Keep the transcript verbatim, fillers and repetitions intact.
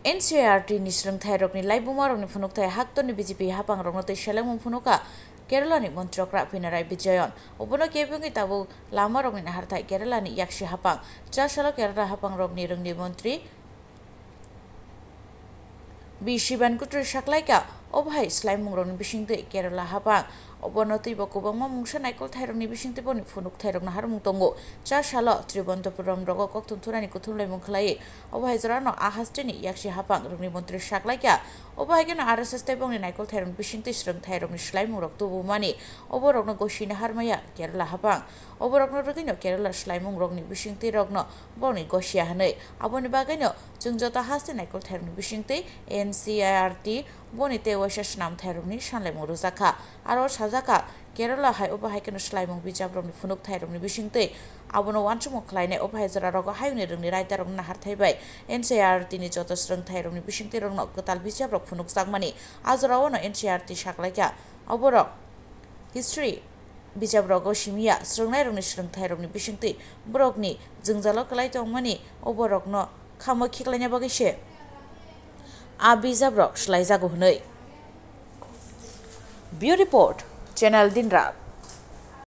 N C E R T ni swrwngthairokni laibumarokni phunukthai haktorni B J P haphangrokno twi selengmung phunukha Keralani Montri Okra Pinarayi Vijayan. Obono kebengwi tabuk lamarokni naharthai Keralani yaksi haphang. Chasalo Kerala haphangrokni rwngni montri B Shivan Kutri saklaikha, obo hai swlaimungrokni bisingtwi Kerala haphang. Obono twibo kwbangma mungsa naikolthairokni bisingtwi boni phunukthai rok naharmung tongo. Cha salo Tribontopuram rogo kokthum thunani kuthumlaimung khlaiwi, obo hai jorano a hasteni yaksi haphang rokni montri saklaikha. Obo hai kheno R S S tei bongni naikolthairokni bisingtwi swrwngthairokni swlaimungrok tubumani oborokno gosina harmaya Kerala haphang. Oborokno rwgwino Kerala swlaimungrokni bisingtwi rokno bongni gosia hwnwi. Aboni bagwino chwng joto haste naikolthairokni bisingtwi N C E R T boni tei waisa swnamthairokni sanlaimung rwjakha. Aro sajakha, Kerala hai obo hai kheno swlaimung bijaprokni phunukthai rokni bisingtwi abono uansukmung khlainai obo hai jora rogo hayungni rwngni raidarokno naharthai bai N C E R T ni joto swrwngthai rokni bisingtwi rokno kwtal bijaprok phunukjakmani a jorao no N C E R T saklaikha. Oborok history bijaprogo simiya swrwngnairokni swrwngthairokni bisingtwi borokni jwngjalo kwlai tongmani oborokno khamwi khiklaina bagwi se a bijaprok swlaijago hwnwi. Bureau Report, Channel Dinrat.